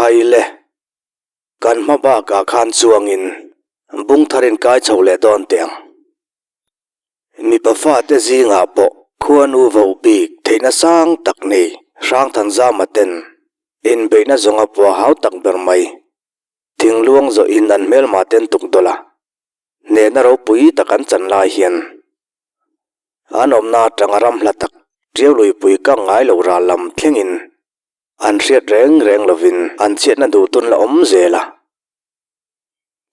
Khai le, kan hma bakah khan chuangin bung tharin kai chho leh dawn teh ang. Mipa fate zingah pawh khuanu voh bik theihna sang tak nei Hrangthanzama ten inbeihna zawnga pua hau tak ber mai thingluang zawhin an hmelma ten tuk dawlh a, hnehna ropui tak an chan lai hian an awmna atanga ram hla tak ṭiau luipui kang ngai lo ral lam thlengin an hriat reng reng lovin an chhiatna duh tun la awm zel a.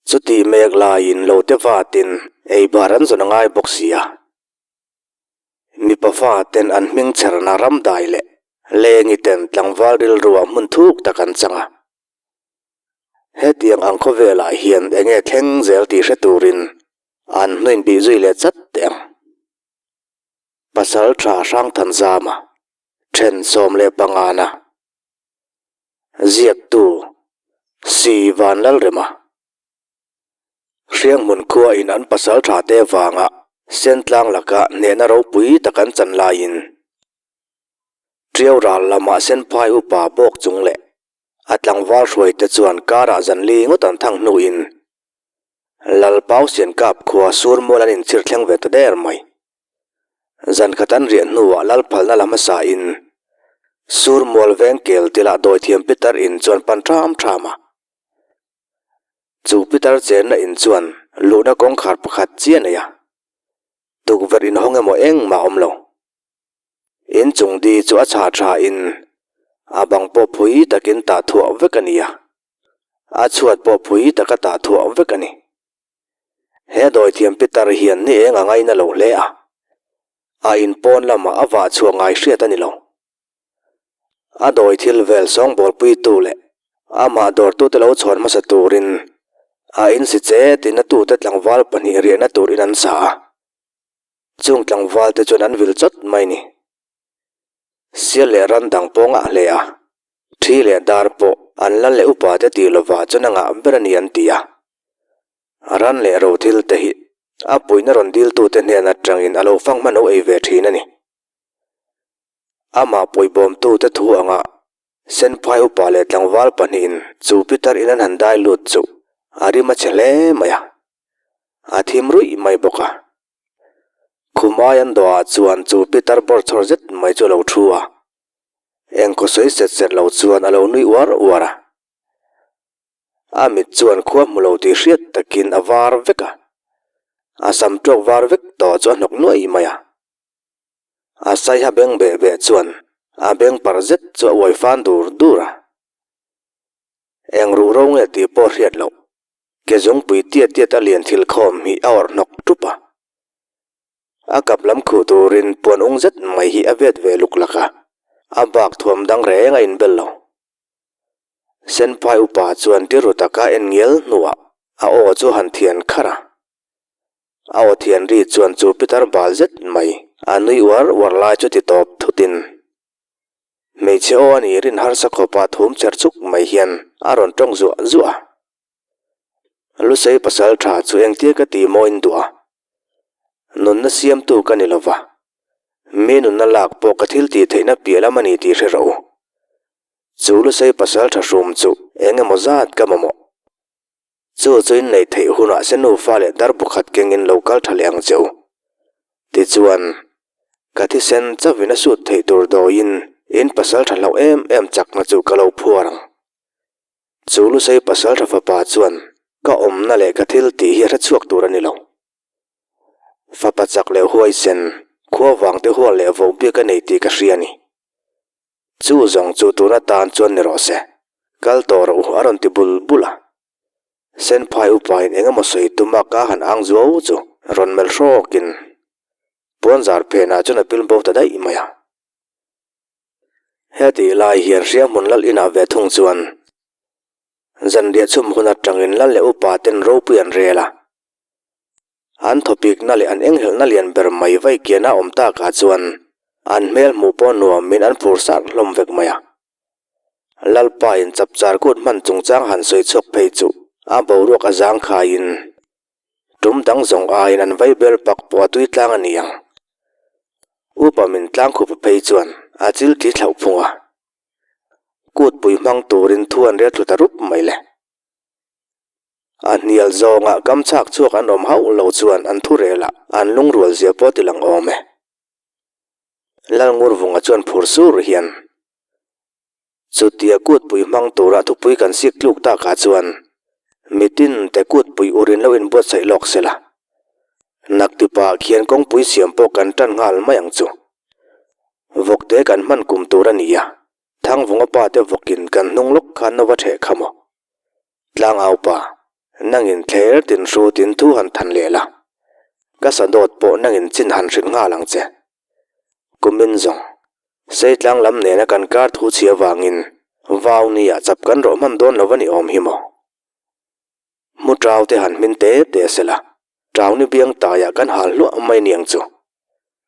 Chutih mek laiin lo te vatin ei bar an zawn a ngai bawk si a. Mipa faten an hming chherna ram dai leh lengi ten tlangval rilruah hmun thuk tak an chang a. Hetiang ang khawvelah hian enge thleng zel tih hre turin an hnuin bih zui leh chat teh ang. Pasal tha Hrangthanzama then 15 na ziaktu Si Vanlalrema Hrianghmun khua in an pasal tha te vanga Sentlang laka hnehna ropui tak an chan laiin Tiau ral lamah Senphai upa bawk chung leh a tlangval hruai te chuan karah zan li ngawt an thang hnuin Lalpausian kap khua Surmual an inchhir thleng ve ta der mai. Zan khat an riah hnuah lal phalna la hmasa in Surmual veng kel tilah dawithiam pitar in chuan pan ṭham ṭham a. Chu pitar chenna in chuan luhna kawngkhar pakhat chiah a nei a, tukverh inhawng emaw engmah a awm lo. In chung di chu a chhah tha in a bang pawh phui takin tah thuah vek a ni a, a chhuat pawh phui taka tah thuah vek a ni. He dawithiam pitar hian ni eng a ngaina lo hle a, a in pawn lamah a vah chhuah ngai hriat a ni lo. A dawi thil vel sawngbawlpuitu leh amah dawrtute lo chhawn hmasa turin a insi chetin a tute tlangval pahnih riahna tur in an sa a, chung tlangval te chuan an vil chawt mai ni. Sial leh ran dang pawh ngah hle a, thi leh dar pawh an lal leh upa te tih lovah chuan a ngah ber a ni an ti a. Ran leh ro thil te hi a puihna rawn diltute hnen atangin a lo fang hman lo ei ve thin a ni. Amah puihbawmtute thu anga Senphai upa leh tlangval pahnihin chu pitar in an han dai lut chu a rim a che hle mai a, a thim ruih mai bawk a. Khumai an dawhah chuan chu pitar bawr chhawr zet mai chu a lo thu a, engkaw sawi set set lo chuan a lo nui uar uar a. A mit chuan khua hmu lo tih hriat takin a var vek a, a sam tawk var vek tawh chu a hnawk nuaih mai a. A saiha beng beh beh chuan a beng par zet chu a uai fan dur dur a. Eng ruh ro nge tih pawh hriat loh. Ke zungpui tiat tiat a lian thil khawm hi a awrh hnawk tup a. A kap lam khuh turin puan ung zet mai hi a vet ve luk lak a, a bak thuam dang reng a inbel lo. Senphai upa chuan tirhu taka en ngial hnuah a aw chu han thian kharh a. A aw thian ri chuan chu pitar bal zet mai a nui uar uar lai chu ti tawp thutin Hmeichhe aw a nih rin harsa khawpa thum cher chuk mai hian a rawn tawng zuah zuah a. Lusei pasal tha chu engtia ka tih maw in duh a? Nunna siamtu ka ni lova, mi nunna lak pawh ka thil tih theihna piah lam a ni tih hre rawh u. Chu Lusei pasal tha hrum chu eng emaw zat ka mamawh. Chu chu in neih theih hunah se nufa leh dar bukhat kengin lo kal tha leh ang che u. Tichuan, ka thisen chauhin a sut theih tur dawiin in pasal tha hlauh em em chakna chu ka lo phuar ang. Chu Lusei pasal tha fapa chuan ka awmna leh ka thil tih hi a hre chhuak tur a ni lo. Fapa chak leh huaisen, khua vangte hual leh voh biak a nei tih ka hria a ni. Chu zawng chu tun atan chuan ni rawh se, kal tawh rawh u a rawn ti bul bul a. Senphai upain eng emaw sawi tum a ka han ang zuau chu rawn melh hrawkin puanzar phenah chuan a pil bo ta daih mai a. Hetih lai hian Hrianghmun lal inah ve thung chuan zanriah chhum hun atangin lal leh upa ten ropui an rel a. An thawpikna leh an enghelhna lian ber mai vai kian a awm takah chuan an hmel hmuh pawh nuamin an phur sar hlawm vek mai a. Lalpa in chapchar kut hman chungchang han sawi chhuak phei chu a boruak a zang khaiin tum dang zawng aiin an vai bel pak pawh a tui tlang a ni ang. Upa min tlang khup phei chuan a chil thi thlauh phung a. Kutpui hmang turin thu an rel thlu ta rup mai le. A hnial zawngah kam chhak chhuak an awm hauh lo chuan an thu relah an lungrual zia pawh ti lang awm e. Lalngurvunga chuan phur sur hian Chutia kutpui hmang tura thupui kan sik tluk takah chuan mitin te kutpui urin lo inbuatsaih lawk se la. Naktipa khian kawngpui siam pawh kan tan nghal mai ang chu. Vawkte kan hman kum tur a ni a, Thangvunga pa te vawkin kan hnung lawk khan nova ṭheh kha maw? Tlangau pa, nangin thler tin hrutin thu han than leh la, ka sadawt pawh nangin chin han hrilh nghal ang che. Kumin zawng, Seitlang lam nena kan kar thu chhia vangin vau nia chap kan rawh hman dawn lo a ni awm hi maw? Hmu ṭau te han hmin te te se la, ṭau ni biang taiah kan hal hluah mai niang chu.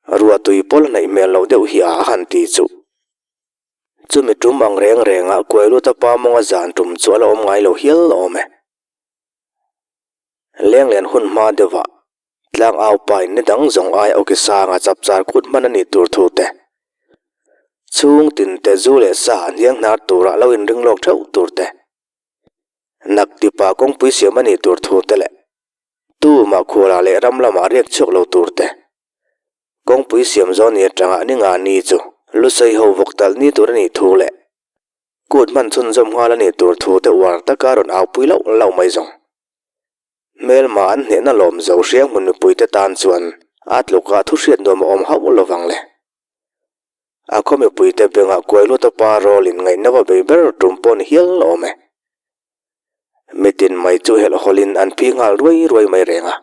Ruahtui pawl hnaih hmel loh deuh hi a a han ti chuh. Chumi ṭum ang reng rengah Kuailuta pa mawnga zan ṭum chu a la awm ngai lo hial awm e. Lenglen hun hma deuhah tlang au pain ni dang zawng ai awki sanga chapchar kut hman a nih tur thu te, chhung tin te zu leh sa an hiang hnar turah lo inring lawk theuh tur te, nak tipa kawngpui siam a nih tur thu te leh tumah khualah leh ram lamah riak chhuak lo tur te, kawngpui siam zawn ni atanga ni nga ni chu Lusei ho vawk talh ni tur a nih thu leh kut hman chhunzawm nghal a nih tur thu te uar taka rawn aupui lauh lauh mai zawng. Hmelma an hnehna lawm zo hriang hmun mipuite tan chuan a tlukah thu hriat nuam a awm hauh lovang le. A khaw mipuite bengah kuai lut a pa rawl in ngaihna va bei ber tum pawh ni hial awm e. Mitin mai chu helh hawlhin an phi nghal ruai ruai mai reng a.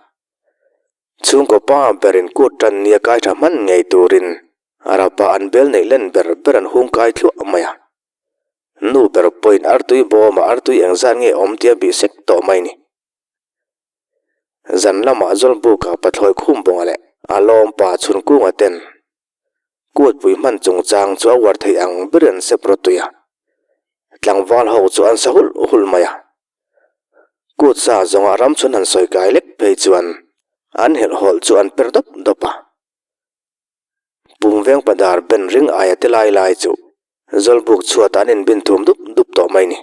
Chhungkaw pa berin kut tan nia kai tha hman ngei turin a rapa an bel neih len ber ber an hung kai thluah mai a. Nu ber pawhin artui bawmah artui engzat nge awm tia bih sek tawh mai ni. Zan lamah Zawlbuka pathlawi khum bawnga leh a lawmpa chhunkunga ten Kutpui hman chungchang chu a uar theih ang ber an sep rawtui a, tlangval ho chu an sa hulh hulh mai a. Kut sa zawnga ramchhun han sawi kai lek phei chuan an helhhawlh chu an per dawp dawp a. Pumveng padar ben ring aia ti lai lai chu Zawlbuk chhuatah an inbin thum dup dup tawh mai ni.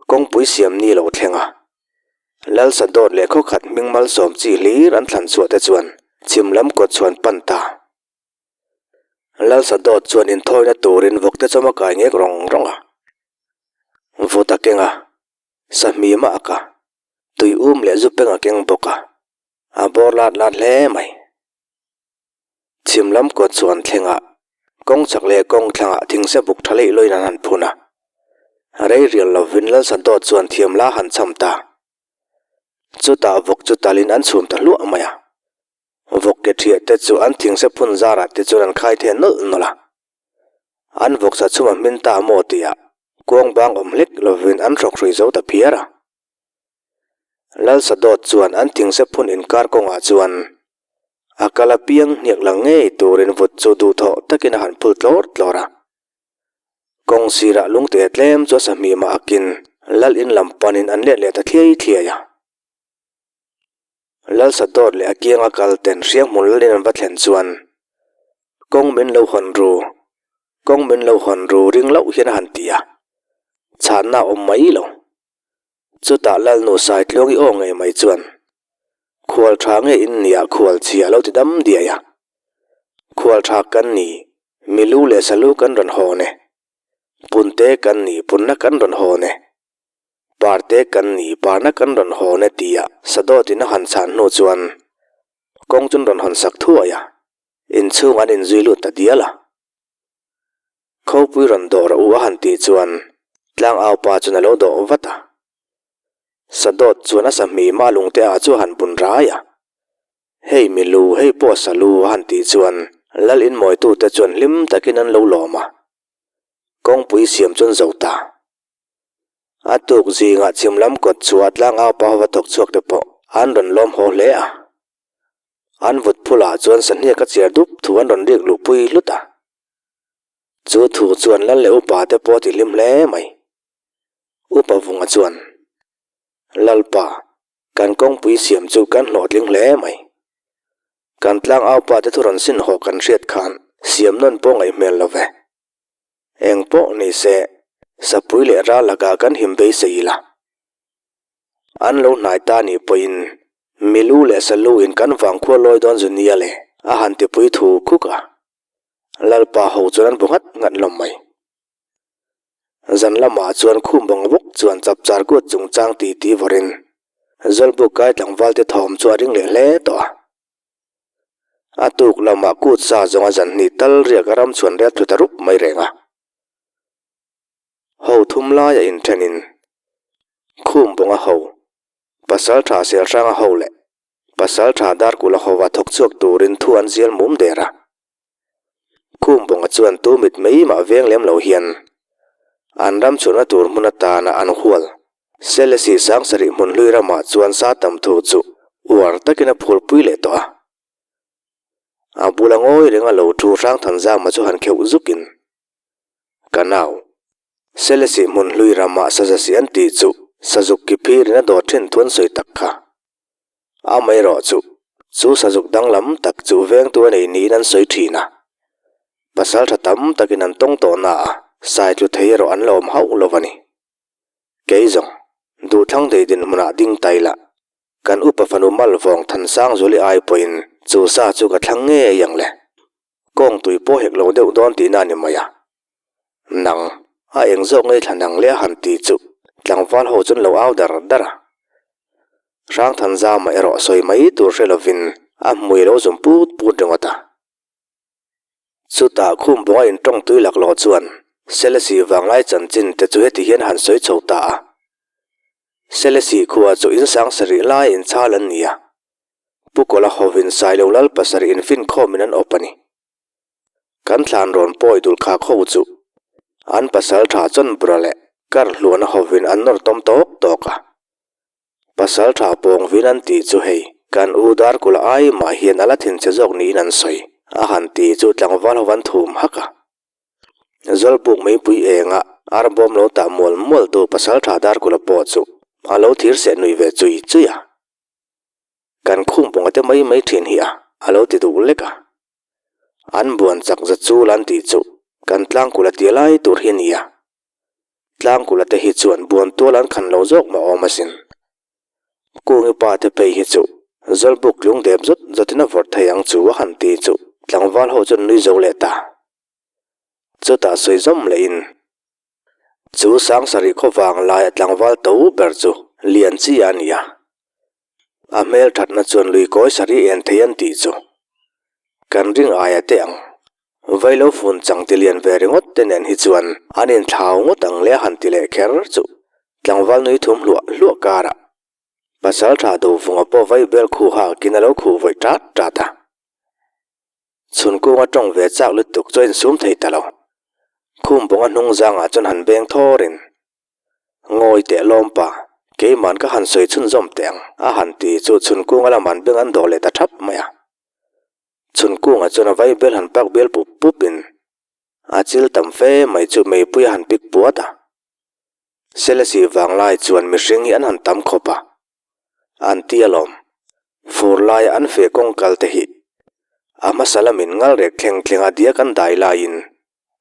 Kawngpui siam ni lo thleng a, Lalsa dawt leh khawkhat hming malsawm chi hlir an thlan chhuah te chuan chhim lam kawt chhuan pan ta. Lalsa dawt chuan inthawina turin vawkte chawm a kai ngek rawng rawng a, vut a keng a, sahmim a ak a, tui um leh zu peng a keng bawk a, a bawr lat lat hle mai. Chhim lam kawt chuan thlengah kawng chak leh kawng thlangah thingse buk tha leih lawin an han phun a. Rei rial lovin Lalsantawt chuan thiam la han cham ta. Chutah vawk chu talin an chhum ta hluah mai a. Vawk ke thiah te chu an thingse phun zarah te chuan an khai thei nawlh nawlh a. An vawksa chhuma hmin ta maw tihah kuang bang awm hlek lovin an hrawk hrui zo ta phiar a. Lalsadawt chuan an thingse phun inkar kawngah chuan a kal apiang hniak lang ngei turin vut chu duhthawh takin a han phul tlawr tlawr a. Kawng sirah lungte tlem chu a sahmih mah akin lal in lam panin an let leh ta thliai thliai a. Lalsadawt leh a kianga kal ten hrianghmun lal in an va thlen chuan kawng min lo hawn ru, kawng min lo hawn ru ring loh hian a han ti a, chhanna a awm mai lo. Chutah Lalnu Saitluangi aw ngei mai chuan, Khual tha nge in nia khual chhia lo ti dam diai a. Khual tha kan ni, mi lu leh sa lu kan rawn hawn e. Punte kan ni, punna kan rawn hawn e. Parte kan ni, parna kan rawn hawn e tia Sadawtin a han chhan hnu chuan kawng chu an rawn hawn sak thuai a, inchhung an inzui lut ta dial a. Khawpui rawn dawh rawh u a han tih chuan tlangau pa chuan a lo dawh vat a. Sadawt chuan a sahmi mah lungte ah chu a han bun rai a. Hei mi lu, hei pawh sa lu a han tih chuan lal inmawitute chuan hlim takin an lo lawm a. Kawngpui siam chuan zo ta. A tuk zingah chhim lam kawt chhuah tlangau pa hova thawk chhuak te pawh an rawn lawm haw hle a. An vut phulah chuan sahniak a chiar dup thu an rawn rik luhpui hlut a. Chu thu chuan lal leh upa te pawh a ti hlim hle mai. Upa Vunga chuan, Lalpa, kan kawngpui siam chu kan hlawhtling hle mai. Kan tlangaupa te thu rawn sin haw kan hriat khan siam nawn pawh ngaih hmel lo ve. Eng pawh ni se, sapui leh ral lakah kan him beisei ila. An lo hnai ta nih pawhin milu leh salu in kan vangkhua lawi dawn zu nia le, a han tipui thu khuk a. Lalpa ho chuan an bu nghat nghat hlawm mai. Zan lamah chuan khum bawng bawk chuan chapchar kut chungchang ti ti vawrin Zawlbuk kai tlangval te thawm chu a ring leh hle tawh a. A tuk lamah kut sa zawnga zan hnih tal riak a ram chhuan rel thlu ta rup mai reng a. Ho thum laia inthenin khum bawnga ho, pasal tha Selhranga ho leh pasal tha Darkula hova thawk chhuak turin thu an zial mum der a. Khum bawnga chuan tu mit mai mah veng lem lo hian an ram chhunna tur hmun atana an hual Selesih Sangsarih hmun hlui ramah chuan sa tam thu chu uar takin a phurpui leh tawh a. A bula ngawi renga lo thu Hrangthanzama chu han kheuh zukin, Ka nau, Selesih hmun hlui ramah saza si an tih chu sazuk ki phirin a dawt thin thu an sawi tak kha. Amaherawhchu, chu sazuk danglam tak chu vengtu a nei niin an sawi thin a. Pasal tha tam takin an tawng tawh na a, sai tlu thei erawh an la awm hauh lo a ni. Kei zawng, duhthlang thei dinhmunah ding ta ila, kan upa fanu Malvawng Thansangzuli ai pawhin chu sa chu ka thlang ngei ang le. Kawng tui pawh hek lo deuh dawn tihna a ni mai a. Nang, a eng zawk ngei thla nang le a han ti chu tlangval ho chuan lo au dar dar a. Hrangthanzama erawh sawi mai tur hre lovin a hmui lo zum put put ringawt a. Chutah khum bawnga intawng tui laklawh chuan Selesih vanglai chanchin te chu heti hian han sawi chho ta a. Selesih khua chu in sang sarih lai inchhal an ni a. Pu Kawla hovin Sailo lal pasarih infinkhawmin an awp a ni. Kan thlan rawn pawi dul khak ho chu an pasal tha chawnbura leh kar hluana hovin an nawr tawm tawk tawk a. Pasal tha pawng vin an tih chu hei kan u Darkula ai mah hian a la thinchhe zawk niin an sawi a han ti chu tlangval ho an thum hak a. Zawlbuk meipui enga ar bawm lo tah mual mual tu pasal tha Darkula pawh chu a lo thir seh nui ve chui chui a. Kan khum pawnga te mai mai thin hi a a lo ti duh lek a. An buan chak za chul an tih chu kan tlangkula tia lai tur hi a ni a. Tlangkula te hi chuan buan tual an khan lo zawk mah awm asin. Kungi pa te phei hi chu Zawlbuk tlung dep zawt zawtin a vawrh thei ang chu a han ti chu tlangval ho chuan nui zo leh ta. Chutah sawi zawm lehin chu Sangsarih khawvang laia tlangval to ber chu Lian chi a ni a. A hmel thatna chuan lui kawi sarih en thei an tih chu kan ring aia teh ang. Vailo fun chang ti lian ve ringawt te nen hi chuan an inthlau ngawt ang le a han ti leh kher chu tlangval nui thum hluah hluah karah pasal tha dovunga pawh vai bel khuh hakin a lo khuh vawih tat tat a. Chhun kunga tawng ve chak lutuk chu a insum thei ta lo. Khum bawnga hnung zangah chuan han beng thawrin Ngawi teh lawm pa, keiman ka han sawi chhunzawm teh ang, a han ti chu chhunkunga lamah an beng an dawh leh ta thap mai a. Chhunkunga chuan a vaibel han pak bial pup pupin a chil tam fe mai chu meipui a han pik puat a. Selesih vanglai chuan mihring hi an han tam khawp a, an ti alawm. Fur laia an feh kawng kal te hi a hmasa lamin ngalrek thleng thlenga diak an dai laiin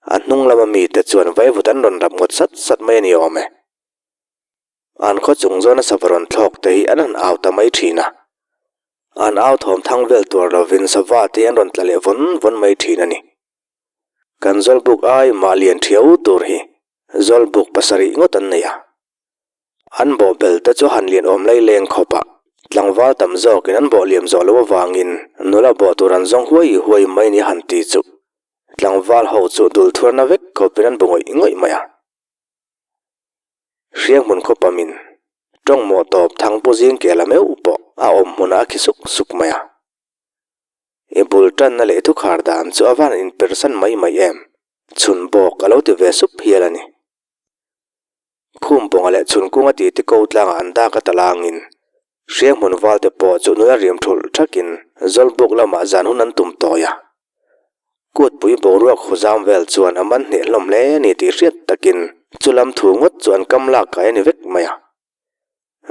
A hnung lama mite chuan vaivut an rawn rap ngawt sat sat mai a ni awm e. An khaw chung zawna sava rawn thlawk te hi an han au ta mai thin a. An au thawm thang vel tuar lovin sava te hi an rawn tla leh vawn vawn mai thin a ni. Kan Zawlbuk ai mah lian thiau tur hi Zawlbuk pasarih ngawt an nei a. An bawh bel te chu han lian awm lai leng khawp a, tlangval tam zawkin an bawh liam zawh loh avangin nula bawh tur an zawng huai huai mai ni han ti chu tlangval ho chu dul thuarna vek khawpin an bu ngawih ngawih mai a. Hrianghmun khawpamin tawngmawh tawp thangpu zing ke la meuh pawh a awm hmunah a khi suk suk mai a. I bul tanna leh thukhar dan chu a van inpersan mai mai em? Chhun bawk a lo ti ve sup hial a ni. Khum bawnga leh chhun kunga ti ti ko tlangah an dak a ta langin Hrianghmun valte pawh chu nula riam thulh thakin Zawlbuk lamah zan hun an tum tawi a. Kutpui boruak huzam vel chuan a man hneh hlawm hle a ni tih hriat takin chu lam thu ngawt chu an kam lak kai a ni vek mai a.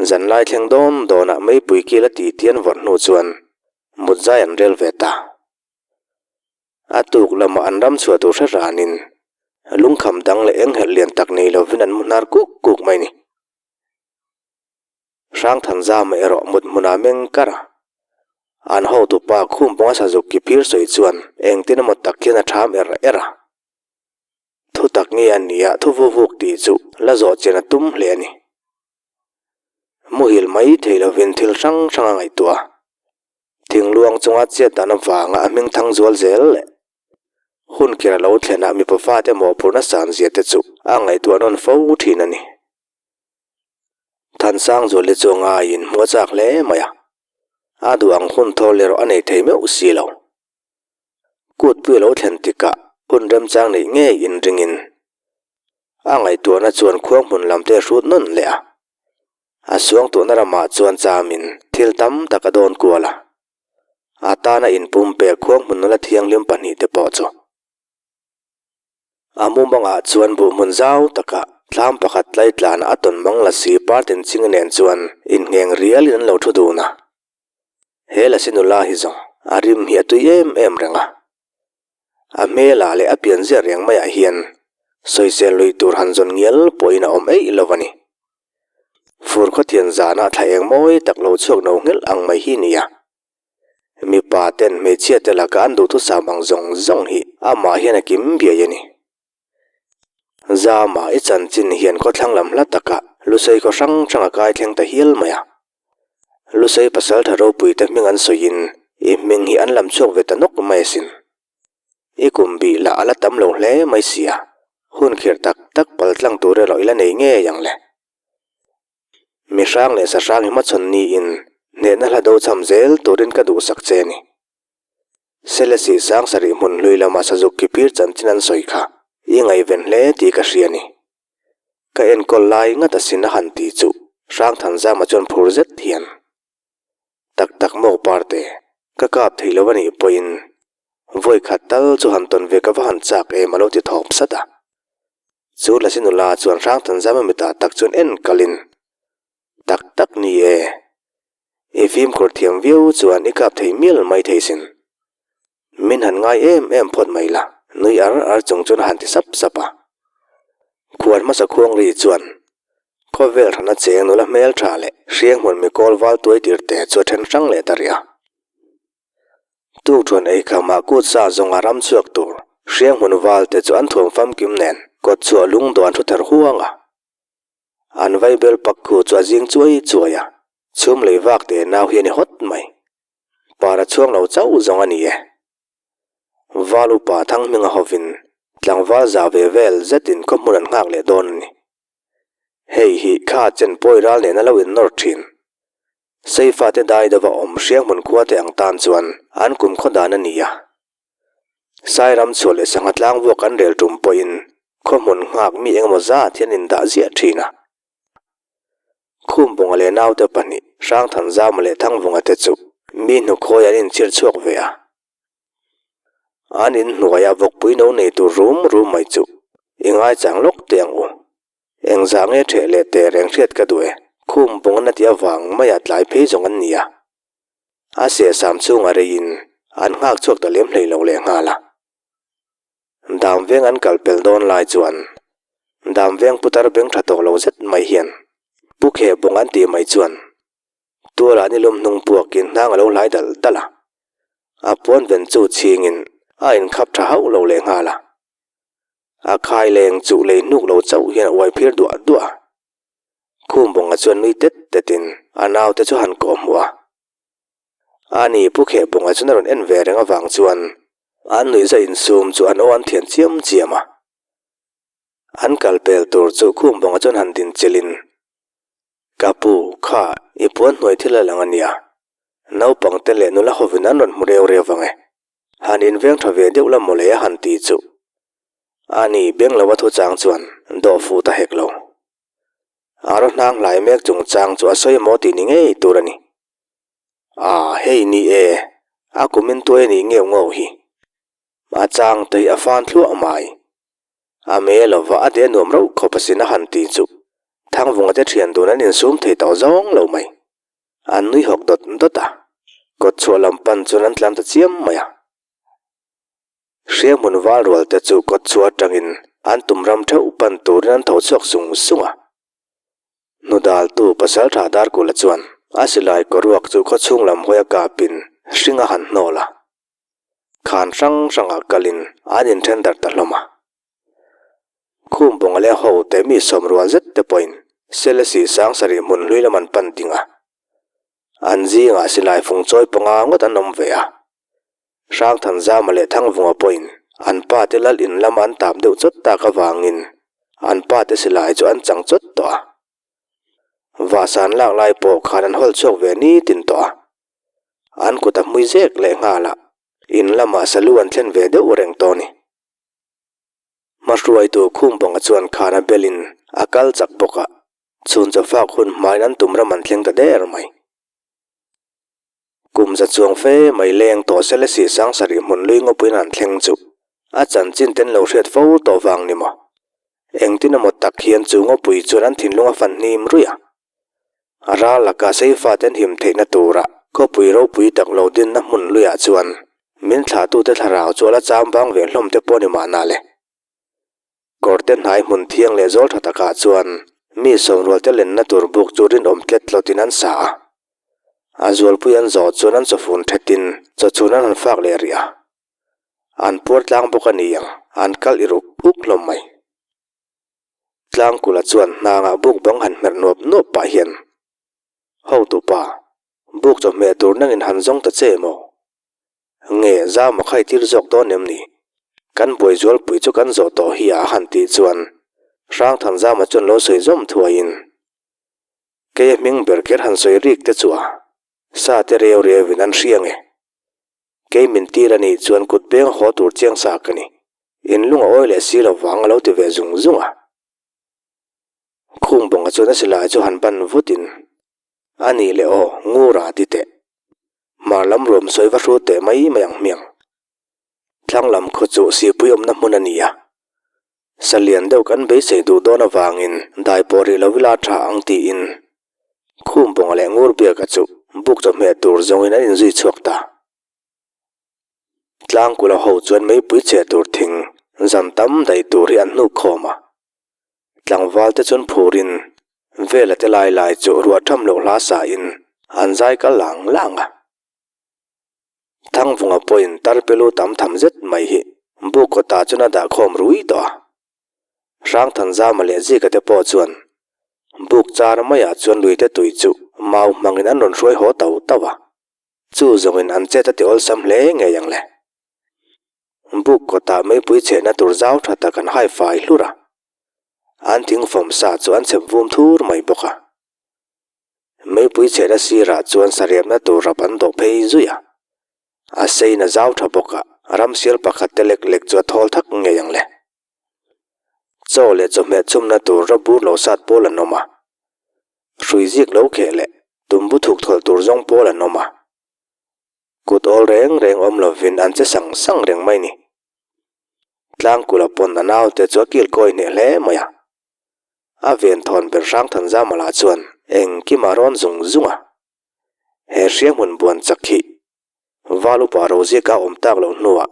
Zanlai thleng dawn dawnah meipui kil a ti ti an vawrh hnu chuan mutzai an rel ve ta. A tuk lamah an ram chhuah tur hre ranin. Lungkham dang leh enghelh lian tak nei lovin an mu hnar kuk kuk mai ni. Hrangthanzama erawh mut hmunah meng kar a. An hotupa khum pawnga sazuk ki phir sawi chuan engtin emaw tak hian a ṭham er er a. Thu tak nge a nia thu vuvuk tih chu la zawh chian a tum hle a ni. Muhil mai thei lovin thil hrang hrang a ngaihtuah a. Thingluang chunga chiat dan avanga a hming thang zual zel leh hun kher a lo thlenah mipa fate mawhphurhna san zia te chu a ngaihtuah nawn fo thin a ni. Thansangzuali chu ngaiin hmu a chak hle mai a, a duh ang hun thawl erawh a nei thei meuh si lo. Kutpui a lo thlen tikah hun remchang neih ngei inringin a ngaihtuahna chuan khuang hmun lam te a hrut nawn leh a. A suangtuahna ramah chuan chamin thil tam tak a dawn kual a, a tana inpumpek khuang hmun nula thianghlim pahnihte pawh chu. A mumangah chuan buhhmun zau takah thlam pakhat tlai tlanah a tawn mang lasi partin ching nen chuan inngheng rialin an lo thu dun a. He lasi nula hi zawng a rim hi a tui em em reng a. A hmelah leh a pian ziah reng maiah hian sawisel lui tur han zawn ngial pawhin a awm eih lo a ni. Fur khawthian zanah thla eng mawi tak lo chhuak no nghelh ang mai hi nia. Mipa ten hmeichhia te laka an duhthusam ang zawng zawng hi amah hian a kim biai a ni. Zama i chanchin hian khawthlang lam hla takah Lusei khaw hrang hrang a kai thleng ta hial mai a. Lusei pasaltha ropui te hming an sawiin i hming hi an lam chhuak ve ta nawk mai asin. I kum bih lah a la tam lo hle mai sia, hun khirh tak tak paltlang tur erawh i la nei ngei ang le. Mi hrang leh sa hrang hi hmachhawn niin hnehna hla do cham zel turin ka duhsak che a ni. Selesih sang sarih hmun hlui lama sazuk ki phir chanchin an sawi kha i ngaihven hle tih ka hria a ni. Ka enkawl lai ngat asin a han ti chu Hrangthanzama chuan phur zet hian tak tak maw parte ka kap thei lo a nih pawhin vawi khat tal chu han tawn ve ka va han chak em a lo ti thawp sat a. Chu Lasi nula chuan Hrangthanzama mitah tak chuan en kalin, Tak tak ni e, i fimkhur thiam viau chuan i kap thei mial mai thei sin. Min han ngai em em phawt mai la, nui ar ar chung chuan a han ti sap sap a. Khuan hmasa khuang ri chuan khawvel hrana cheng nula hmel tha leh hrianghmun mikawl val tuai tir te chu a then hrang leh ta rih a. Tukṭhuan ei khamah kut sa zawnga ram chhuak tur hrianghmun val te chu an thuam famkim nen kawt chhuah lung dawn thu ther huang a. An vaibel pak khu chu a zing chuai chuai a, chhum lei vak te nau hi a ni hawt mai. Para chhuang lo chauh zawng a ni e. Val upa Thanghminga hovin tlangval za ve vel zetin khawhmun an nghak leh dawn a ni. Hei hi kha chen pawi ral nena lo innawr thin. Seifa te dai deuha awm hrianghmun khua te ang tan chuan an kum khaw dan a ni a. Sairam chhuah leh sangha tlang vuak an rel tum pawhin khawhmun nghak mi engemaw zat hi an indah ziah thin a. Khumbunga leh naute pahnih Hrangthanzama leh Thangvunga te chu mi hnukhawi an inchhir chhuak ve a. An inhnuaia vawkpui no nei tur rum rum mai chu i ngaichang lawk teh ang u. Engzah nge ṭheh leh teh reng hriat ka duh e, khum bawng na tih avang maia tlai phei zawng an ni a. A sehsam chhunga reiin an nghak chhuak ta lem hlei lo leh nghal a. Dam veng an kal pel dawn lai chuan dam veng putar beng ṭha tawk lo zet mai hian Pu Kheh bawng an tih mai chuan tualah nilum hnung puakin hnang a lo hlai dal dal a. A puan ven chu chhingin a inkhap ṭha hauh lo leh nghal a. A khai leng chuh lei hnuk lo chauh hian a uai phir duah duah a. Khumbawnga chuan nui tet tetin a naute chu han kawh hmuh a. Ani Pu Khehbawnga chuan a rawn en ve reng avang chuan an nuihza insum chu an aw an thian chiam chiam a. An kal pel tur chu Khumbawnga chuan han din chilhin, Ka pu, kha i puan hnuai thil a lang a nia. Naupangte leh nula hovin an rawn hmu reu reu vang e. Han inveng tha ve deuh la mawle a han ti chu. Ani beng lo a thu chang chuan dawh fuh ta hek lo. A raw hnang hlai mek chung chang chu a sawi maw tih ni ngei tur a ni. A hei ni e, a kumin tuai a nih ngeuh ngau hi. A chang te hi a fan thluah mai. A me lova a de nuam rauh khawp asin a han ti chu. Thangvunga te thian dun an insum thei tawh zawng lo mai. An nui hawk dawt dawt a, kawt chhuah lam pan chuan an tlan ta chiam mai a. Hrianghmun val rual te chu kawt chhuah atangin An tum ram theuh pan turin an tho chhuak sung sung a. Hnudaltu Pasaltha Darkula chuan a silai kawruak chu khawchhung lam hawi a kapin hring a han hnawl a. Khan hrang hrangah kalin an inthen darh ta hlawm a. Khum bawnga leh ho te mi sawmrual zet te pawhin Selesih Sangsarih hmun hlui lam an pan ding a. An zingah silai fung chawi panga ngawt an awm ve a. Hrangthanzama leh Thangvunga pawhin an pa te lal in lama an tap deuh chawt tak avangin an pa te silai chu an chang chawt tawh a. Vahsan lak lai pawh khan an hawl chhuak ve nitin tawh a. An kut a hmui zek leh nghal a, in lamah salu an thlen ve deuh reng tawh a ni. Hmahruaitu Khumbawnga chuan khan a belin a kal chak bawk a, chhun chawfak hun hmain an tum ram an thleng ta der mai. Kum za chuang fe mai leng tawh sele si Sangsarih hmun lui ngawpuiin an thleng chu a chanchin ten lo hriat fo tawh vang ni maw? Engtin emaw tak hian chu ngawpui chuan an thinlung a fan hnim ruih a. A ral laka seifa ten him theihna tura khawpui ropui tak lo dinna hmun luiah chuan min thlahtute thlarau chu a la cham vang ve hlawm te pawh ni mahna le. Kawrte hnai hmun thiang leh zawl tha takah chuan mi sawmrualte lenna tur buk chu rinawm tlet tlawtin an sa a. A zualpui an zawh chuan an chawfun thetin chawchhun an han fak leh rih a. An puar tlang bawk a ni ang, an kal i ruk uk hlawm mai. Tlangkula chuan hnangah buk bang han hmerh nuap nuap pah hian, Hotupa, buk chawhmeh tur nangin han zawng ta che maw? Nge zam a khai tir zawk dawn em ni? Kan buai zualpui chu kan zawh tawh hi a han tih chuan Hrangthanzama chuan lo sawi zawm thuaiin Kei a hming ber kher han sawi rik te chu a sa te reu reuin an hria nge. Kei min tir a nih chuan kut beng haw tur chiang sa ka ni. In lung a awi leh si lo vang a lo ti ve zung zung a. Khumbawnga chuan a silai chu han ban vutin A nih leh aw, Ngura ti teh. Hmar lam ruam sawi va hru teh mai mai ang hmiang. Thlang lam khaw chu sipui awmna hmun a ni a. Salian deuh kan beisei duh dawn avangin dai pawh rih lo ila tha ang tiin Khumbawnga leh Ngurbiaka chu buk chawhmeh tur zawngin an inzui chhuak ta. Tlangkula ho chuan meipui chhe tur thing zan tam daih tur hi an hnuk khawm a. Tlangval te chuan phurin Vela te lai lai chu ruah tham loh hla sain an zai kal lang lang a. Thangvunga pawhin tarpelu tam tham zet mai hi buk kawtah chuan a dah khawm rui tawh a. Hrangthanzama leh Zika te pawh chuan buk char maiah chuan luite tui chu mau hmangin an rawn hruai haw tau tau a. Chu zawngin an chet a ti awlsam hle ngei ang le. Buk kawtah meipui chhehna tur zau tha tak an hai fai hlur a, an thingfawm sa chu an chhep vum thur mai bawk a. Meipui chhehna sirah chuan sariamna tur rap an dawh phei zui a, a sein a zau tha bawk a, ramsial pakhat te lek lek chu a thawl thak ngei ang le. Chaw leh chawhmeh chhumna tur rap bur lo sat pawl an awm a, hrui zik lo kheh leh tumbu thuk thawlh tur zawng pawl an awm a. Kut awl reng reng awm lovin an che sang sang reng mai ni. Tlangkula pawn a naute chu a kil kawi hneh hle mai a. A ven thawn ber Hrangthanzama lah chuan engkim a rawn zung zung a. He hrianghmun buan chak hi Val upa Rozika awm tak loh hnuah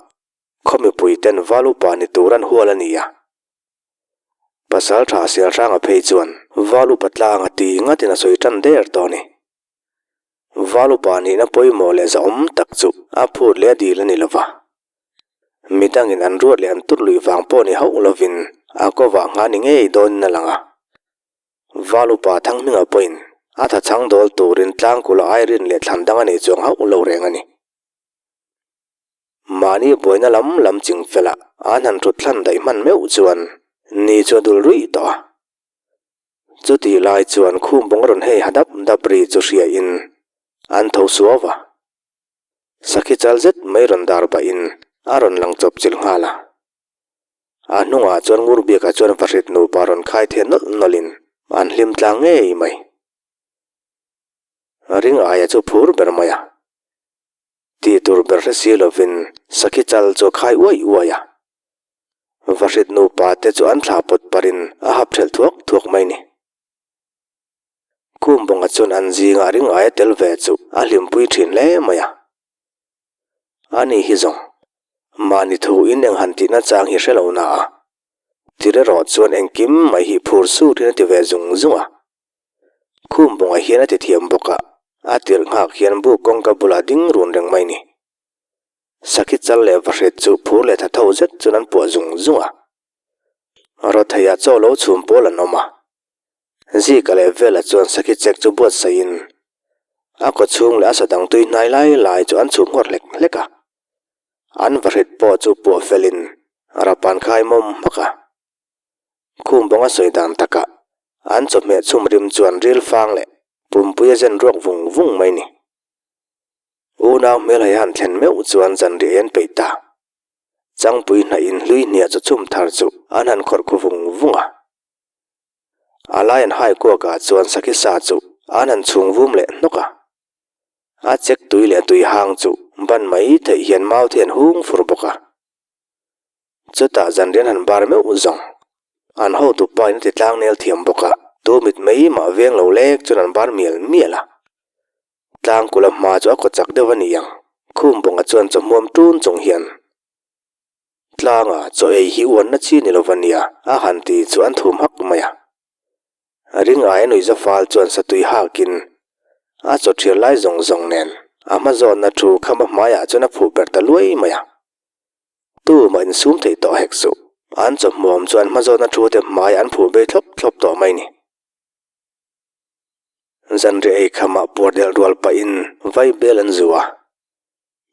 khaw mipui ten Val upa ni tur an hual a ni a. Pasal tha Sialhranga phei chuan Val upa tlanga ti ngatin a sawi tan der tawh a ni. Valupa nihna pawimawh leh zahawm tak chu a phut leh a dil a ni lova. Midangin an ruat leh an tut luih vang pawh ni hauh lovin a kovah ngha ni ngei dawnin a lang a. Valupa Thanghminga pawhin a tha chhang dawl turin tlangkula airin leh thlan dang a nei chuang hauh lo reng a ni. Mahni buaina lam lam ching felah an han thut thlan daih hman meuh chuan ni chu a dul ruih tawh a. Chutih lai chuan khum bawng rawn hei ha dap dap ri chu hria in an tho suau a. Sakhi chal zet mai rawn dar pah in a rawn lang chawp chilh nghal a. A hnungah chuan Ngurbiaka chuan vahrit nupa rawn khai the nawlh nawlh in an hlim tlang ngei mai. Ring aia chu phur ber mai a. Tih tur ber hre si lovin sakhi chal chu a khai uai uai a. Vahrit nupa te chu an thla pawt parin a hap ṭhelh thuak thuak mai ni. Khumbawnga chuan an zingah ring aia tel ve chu a hlimpui ṭhin hle mai a. Ani hi zawng, mahni thu in eng han tihna chang hi hre lo na a. Tir erawh chuan engkim mai hi phur sur hian a ti ve zung zung a. Khum bawngah hian a ti thiam bawk a, a tirh nghak hian buk kawngka bulah ding run reng mai ni. Sakhi chal leh vahrit chu phur leh tha tho zet chuan an puah zung zung a. Rawtheiah chaw lo chhum pawl an awm a. Zika leh Vela chuan sakhi chek chu buatsaihin a kaw chhung leh a sa dang tui hnai lai lai chu an chhum nghawr hlek hlek a. An vahrit pawh chu puah felin rapan khai mawm hmak a. Khum bawng a sawi dan takah an chawhmeh chhum rim chuan ril fang leh pumpui a zen ruak vung vung mai ni. Unau hmelhai han thlen meuh chuan zanriah an peih ta. Changpui hnaih in hlui hniah chu chhum thar chu an han khawrh khu vung vung a. A lai an hai kuakah chuan sakhi sa chu an han chhung vum leh hnawk a. A chek tui leh tui hang chu ban mai theih hian mau te an hung fur bawk a. Chutah zanrian han bar meuh zawng. An hotu pa in a ti tlang nel thiam bawk a, tu mit mai mah veng lo lek chuan an bar mial mial a. Tlang kula hma chu a kaw chak deuh a ni ang, khum bawnga chuan chaw hmuam tun chung hian tlanga chaw ei hi uanna chi ni lo va nia a han ti chu an thum hak mai a. Ring aia nuihza fal chuan satui hakin a chaw thial lai zawng zawng nen a hma zawnna thu khama hmaiah chuan a phuh ber ta luai mai a. Tumah insum theih tawh hek suh. An chawhmuam chuan hma zawnna thu te hmai an phuh bei thlawp thlawp tawh mai ni. Zanriah ei khamah puar delh rual pahin vai bel an zu a,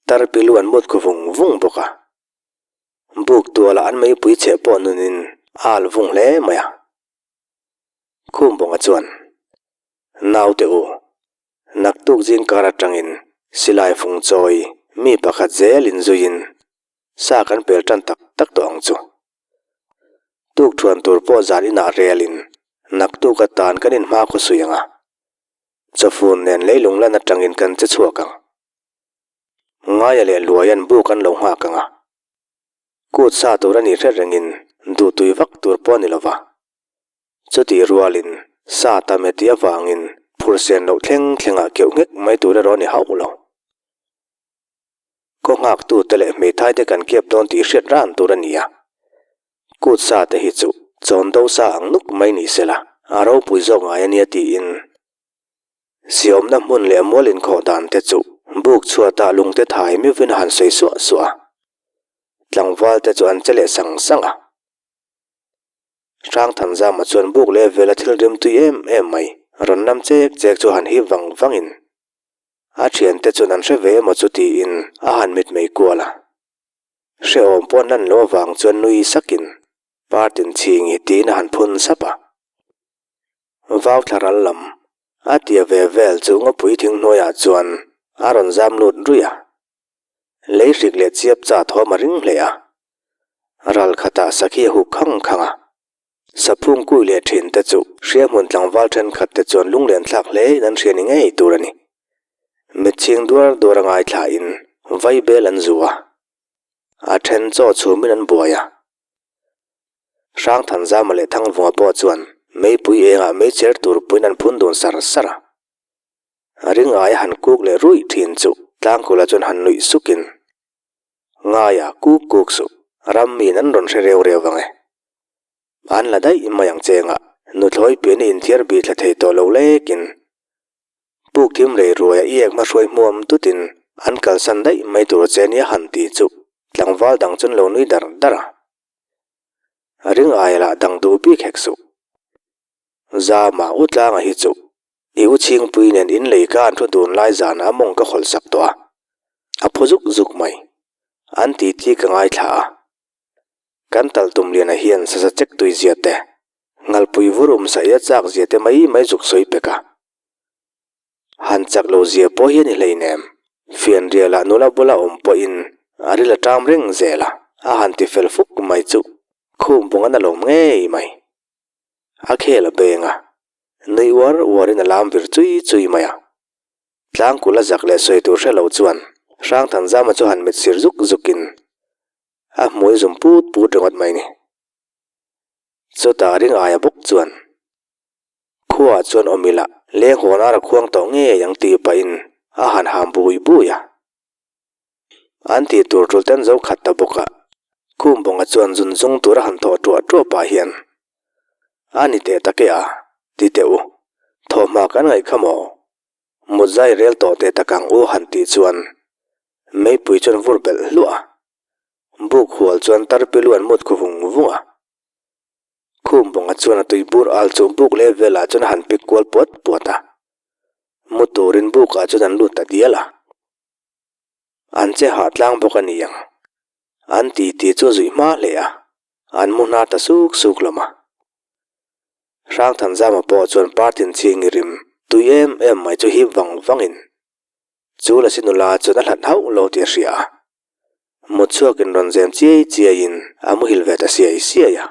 tarpi lu an mut khu vung vung bawk a. Buk tualah an meipui cheh pawh nunin a al vung hle mai a. Khum bawnga chuan, Naute u, naktuk zingkar atangin silai fung chawi mi pakhat zel inzuiin sa kan pel tan tak tak tawh ang chu. Tuk thuan tur pawh zan inah relin naktuk atan kan inhma khaw sui ang a, chawfun nen leilung lan atangin kan che chhuak ang. Ngaia leh Luaian buk an lo nghak ang a, kut sa tur a nih hret rengin duhtui vak tur pawh a ni lo va. Chutih rualin sa tam e tih avangin phur sen loh thleng thlengah keuh nghek mai tur erawh a ni hauh lo. Khaw nghaktute leh hmeithai te kan kep dawn tih hriat ran tur a ni a. Kut sa te hi chu chawn do sa ang nuk mai ni se la, a ropui zawk ngai a nia tiin siawmna hmun leh mual inkhawh dan te chu buk chhuatah lungte thai miuhin a han sawi suah suah a. Tlangval te chu an che leh sang sang a. Hrangthanzama chuan buk leh vela thil rim tui em em mai rawn nam chek chek chu han hip vang vangin A thiante chuan an hre ve emaw chu tiin a han mitmei kual a. Hrehawm pawh an lan loh avang chuan nui sakin Partin chhingi tiin a han phun sap a. Vau thla ral lam a tia ve vel chu ngawpui thing hnuaiah chuan a rawn zam lut ruih a. Lei hrik leh chiap cha thawm a ring hle a. Ral khatah sakhi a huk khang khang a. Saphung kui leh thin te chu hriahmun tlangval thenkhat te chuan lunglen thlak hle in an hria ni ngei tur a ni. Mitchhing duar duar a ngaithla in vai bel an zu a, a then chaw chhum in an buai a. Hrangthanzama leh Thangvunga pawh chuan meipui engah meichher tur puiin an phun dun sar sar a. Ring aia han kuk leh ruih thin chu Tlangkula chuan han nuih sukin Ngaia kuk kuk suh, ram miin an rawn hre reu reu vang e. An la daih mai ang chengah nuthlawi pian i inthiar bih thla thei tawh lo lekin puk thim rei ruaia i ek hmahruai hmuam tutin an kalsan daih mai tur che nia han ti chu tlangval dang chuan lo nui dar dar a. Ring aia lah dang duh bik hek suh. Zama u tlanga hi chu I u chhingpui nen in lei ka an thu dun lai zanah a mawng ka khawlh sak tawh a, a phu zuk zuk mai. An ti ti ka ngaithla a. Kan tal tum liana hian saza chek tui zia te, ngalpui vur um sa ia chak zia te mai mai zuk sawi pek a. Han chak lo zia pawh hi a ni hleinem, fianrialah nula bula awm pawhin a ril a ṭam reng zel a, a han ti fel fuk mai chu khum bawng an a lawm ngei mai. A khel a beng a, nui uar uarin a lam vir chui chui mai a. Tlangkul a zak leh sawi tur hre lo chuan Hrangthanzama chu han mit sir zuk zukin a hmui zum put put ringawt mai ni. Chutah ring aia bawk chuan khuaah chuan awm ila leng hawn ar a khuang tawh ngei ang tih pahin a han ham bui bui a. An tih tur tul ten zo khat ta bawk a. Khumbawnga chuan zun zung tura han thawh ṭuah ṭuah pah hian, A ni teh tak e a, ti teh u, thawhhma kan ngaih kha maw? Mut zai rel tawh teh tak ang u han tih chuan meipui chuan vur belh hluah a. Buk hual chuan tarpilu an mut khu vung vung a. Khumbawnga chuan a tui bur al chu buk leh velah chuan a han pik kual puat puat a. Mu turin bukah chuan an lut ta dial a. An che hah tlang bawk a ni ang. An titi chu a zuih hma hle a, an mu hnar ta suk suk hlawm a. Hrangthanzama pawh chuan partin chhing i rim tui em em mai chu hip vang vangin chu Lasi nula chuan a hlat hauh lo tih a hria a. Mut chhuakin rawn zem chiai chiaiin a muhil ve ta siai siai a.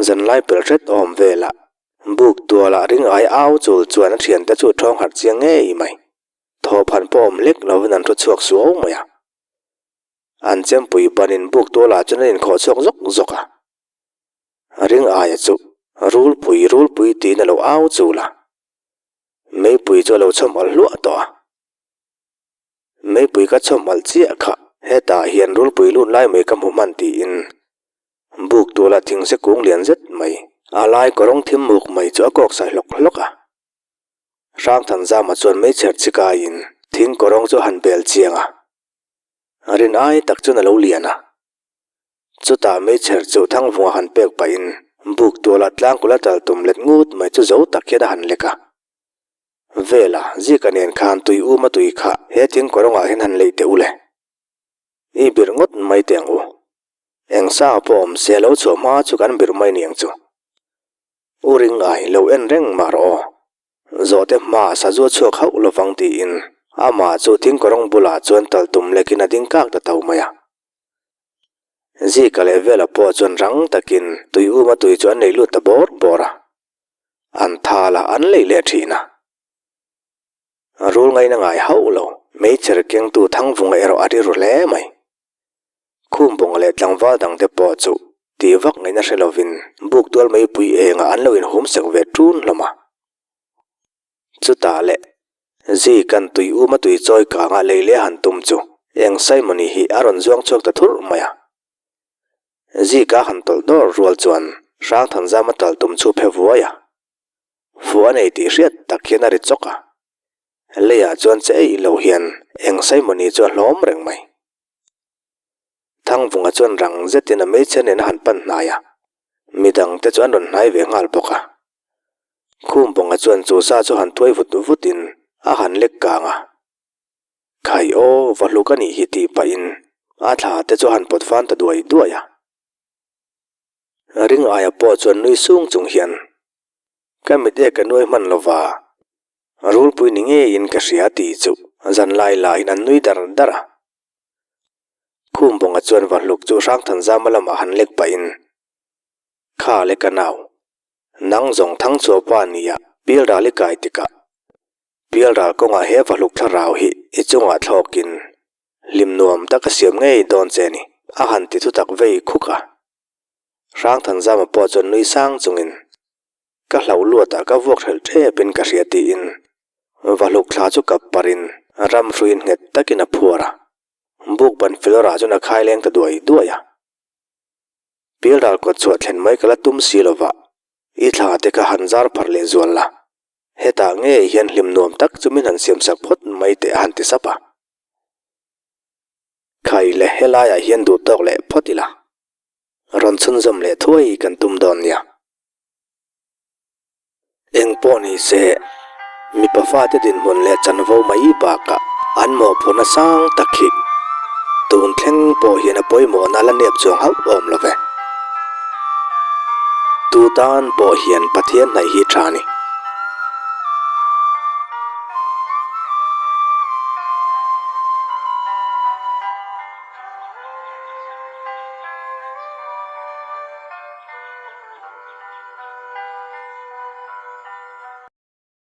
Zanlai pel hret awm velah buk tualah ring ai au chul chuan a thiante chu thawng harh chiang ngei mai. Thawhphan pawh awm hlek lovin an thu chhuak suau mai a. An chempui banin buk tualah chuan an inkhawh chhuak zawk zawk a. Ring aia chu rulpui rulpui tiin a lo au chul a. Meipui chu a lo chhawm alh hluah tawh a. Meipui ka chhawm alh chiah kha hetah hian rulpui lut lai mai ka hmu hman tiin buk tuala thingse kung lian zet mai a lai kawrawng thim muk mai chu a kawk sai hlawk hlawk a. Hrangthanzama chuan meichher chi kaiin thing kawrawng chu a han bel chiang a, rin ai tak chuan a lo lian a. Chutah meichher chu Thangvunga han pek pahin buk tuala tlangkula tal tum let ngut mai chu zo tak hian a han lek a. Vela, Zika nen khan tui uma tui kha he thing kawrawngah hian han leih teh u le. I birh ngawt mai teh ang u. Eng sa pawh awm se lo chhuah hma chu kan birh mai ni ang chu. U Ringai, lo en reng mah rawh aw. Zawhte hma sazu a chhuak hauh lovang tiin amah chu thingkawrawng bulah chuan tal tum lekin a ding kak ta tho mai a. Zika leh Vela pawh chuan rang takin tui uma tui chu an lei lut ta bawr bawr a. An thal a, an lei leh thin a. Rul ngaina ngai hauh lo, meichher kengtu Thangvunga erawh a ri ru hle mai. Khumbawnga leh tlangval dangte pawh chu tih vak ngaihna hre lovin buk tual meipui engah an lo inhum sek ve ṭun hlawm a. Chutah leh Zika'n tui uma tui chawi kangah lei leh a han tum chu eng Simon-i hi a rawn zuang chhuak ta thurh mai a. Zika han tawlh dawr rual chuan Hrangthanzama tal tum chu phe vuai a. Fuh a nei tih hriat tak hian a ri chawk a. Leiah chuan che eih lo hian eng Simon-i chu a hlawm reng mai. Thangvunga chuan rang zetin a hmeichhia nen a han pan hnai a, midang te chu an rawn hnai ve nghal bawk a. Khumbawnga chuan chu sa chu han thuai vut vutin a han lek kang a. Khai aw, va hluk a nih hi tih pahin a thla te chu a han pawt fan ta duai duai a. Ring aia pawh chuan nui sung chung hian, Ka mit e ka nuai hman lova, rulpui ni ngeiin ka hria tih chu zanlai lahin an nui dar dar a. Khumbawnga chuan Vahluk chu Hrangthanzama lamah han lek pahin, Kha le ka nau, nang zawng Thangchhuahpa nia Pialral i kai tikah, Pialral kawngah he Vahluk thlarau hi i chungah thlawkin hlim nuam tak a siam ngei dawn che ni, a han ti thutak vei khuk a. Hrangthanzama pawh chuan nui sang chungin, Ka hlauh luatah ka vuak hrelh ṭepin ka hria tiin Vahluk thla chu kap parin ram hruiin nghet takin a phuar a. Buk ban Felora chuan a khai leng ta duai duai a. Pialral kawt chhuah thlen mai ka la tum si lova, i thla te kha han zar phar leh zual la, hetah ngei hian hlim nuam tak chu min han siam sak phawt mai teh a han ti sap a. Khai le helaiah hian duh tawk leh phawt ila, rawn chhunzawm leh thuai kan tum dawn nia. Eng pawh ni se, mipa fate dinhmun leh chanvo mai bakah an mawhphurhna sang tak hi tun thleng pawh hian a pawimawhna la nep chuang hauh awm lo ve. Tu tan pawh hian Pathian hnaih hi tha a ni.